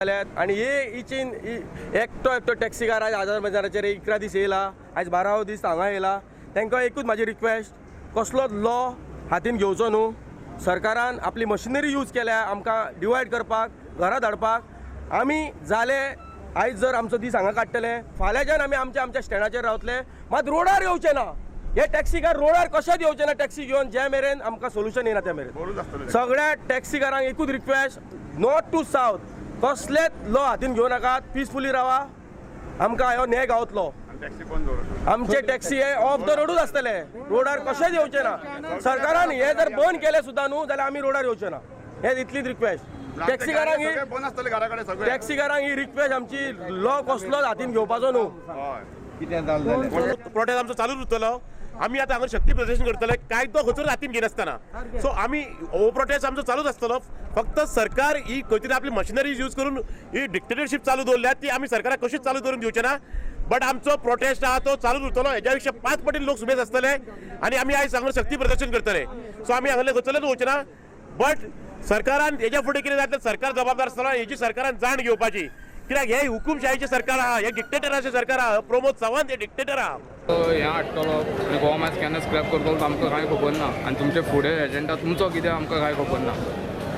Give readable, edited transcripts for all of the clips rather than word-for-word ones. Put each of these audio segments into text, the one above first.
जाल्यात आनी हे इचीन एकटो एकटो टॅक्सीकार आयज आझाद मैदानाचेर 11 दीस येयला, आयज 12वो दीस हांगा येयला. तांकां एकूच म्हाजी रिक्वेस्ट, कसलोच लॉ हातीन घेवचो न्हू. सरकारान आपली मशिनरी यूज केल्या आमकां डिवायड करपाक, घरा धाडपाक. आमी जाले आयज जर आमचो दीस हांगा काडटले, फाल्यांच्यान आमी आमच्या आमच्या स्टँडाचेर रावतले, मात रोडार येवचे ना. हे टॅक्सीकार रोडार कशेंच येवचे ना टॅक्सी घेवन, जे मेरेन आमकां सोल्युशन येना त्या मेरेन. सगळ्या टॅक्सीकारांक एकूच रिक्वेस्ट, नॉर्थ टू सावथ कसलेच लॉ हातीन घेवं नाकात, पिसफुली रावा. आमकां ह्यो न्याय गावतलो. आमचे टॅक्सी हे ऑफ the रोडूच आसतले, रोडार कशेंच येवचे ना. सरकारान हे जर बंद केले सुद्दां न्हू जाल्यार आमी रोडार येवचे ना. हे इतलीच रिक्वेस्ट टॅक्सीकारांक ही. बंद आसतले घरा कडेन सगळे. टॅक्सीकारांक ही रिक्वेस्ट आमची, लॉ कसलोच हातीन घेवपाचो न्हू. प्रोटेस्ट आमचो चालूच उरतलो. आमी आतां हांगा शक्ती प्रदर्शन करतले, कायदो खंयसर हातीन घेनासतना. सो आमी हो प्रोटेस्ट आमचो चालूच आसतलो. फक्त सरकार ही खंय तरी आपली मशिनरी यूज करून ही डिक्टेटरशीप चालू दवरल्या, ती आमी सरकाराक कशीच चालू दवरून दिवचे ना. बट आमचो प्रोटेस्ट आहा तो चालूच उरतलो. हेज्या पेक्षा 5 पटीन लोक सुबेज आसतले आनी आमी आयज हांगा शक्ती प्रदर्शन करतले. सो आमी हांगले खंयसरलेच वचचे ना. बट सरकारान हेज्या फुडें कितें जातलें, सरकार जबाबदार आसतलो. हेजी सरकारान जाण घेवपाची, कित्याक हे हुकुमशाहीचें सरकार आहा, हे डिक्टेटराचें सरकार आहा. प्रमोद सावंत हे डिक्टेटर आहा. हें हाडटलो आनी गोवा मायल्स केन्ना स्क्रॅप करतलो तो आमकां कांय खबर ना. आनी तुमचे फुडें एजेंडा तुमचो कितें आमकां कांय खबर ना.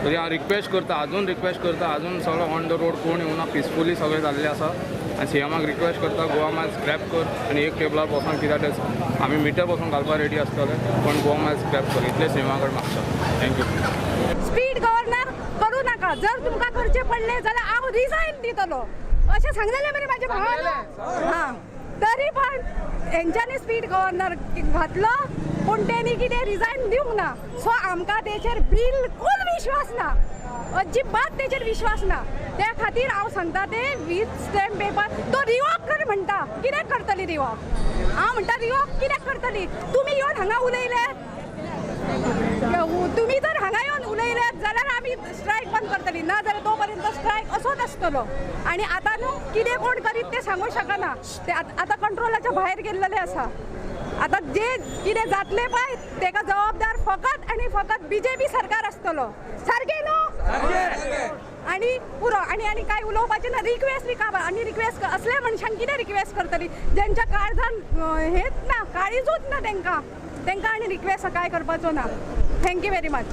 तरी हांव रिक्वेस्ट करता, अजून रिक्वेस्ट करता, अजून सगळो ऑन the road कोण येवना, पिसफुली सगळें जाल्लें आसा. आनी सीएमाक रिक्वेस्ट करता, गोवा मायल्स स्क्रॅप कर आनी एक टेबलार बसोन कित्याक तें आमी मिटर बसून घालपाक रेडी आसतले, पण गोवा मायल्स स्क्रॅप कर, इतलें सीएमा कडेन मागता. Thank you. Speed governor करू नाका. जर तुमकां करचे पडले जाल्यार हांव रिजायन दितलो अशें सांगलेलें मरे म्हाज्या भावान. हां, तरी पण हेंच्यांनी स्पीड गव्हर्नर घातलो, पूण तेणी कितें रिजायन दिवंक ना. सो आमकां तेचेर बिलकूल विश्वास ना, अजिबात तेचेर विश्वास ना. त्या खातीर हांव सांगता, ते वीथ स्टॅम्प पेपर तो रिवॉक कर म्हणटा. कित्याक करतली रिवॉक? हांव म्हणटा, रिवॉक कित्याक करतली? तुमी येवन हांगा उलयले, तुमी जर हांगा येवन उलयल्यात जाल्यार आमी स्ट्रायक बंद करतली, ना जाल्यार तो पर्यंत स्ट्रायक असोच आसतलो. आनी आतां न्हू कितें कोण करीत तें सांगूंक शकना. ते आतां कंट्रोलाच्या भायर गेल्लेलें आसा. आतां जे कितें जातलें पळय तेका जबाबदार फकत आनी फकत बीजेपी सरकार आसतलो. सारकें न्हू? आनी पुरो. आनी आनी कांय उलोवपाचें ना. रिक्वेस्ट बी काबार. आनी रिक्वेस्ट असल्या मनशांक कितें रिक्वेस्ट करतली, जेंच्या काळजान हेच ना, काळीजूच ना तेंकां? तेंकां आनी रिक्वेस्ट कांय करपाचो ना. Thank you very much.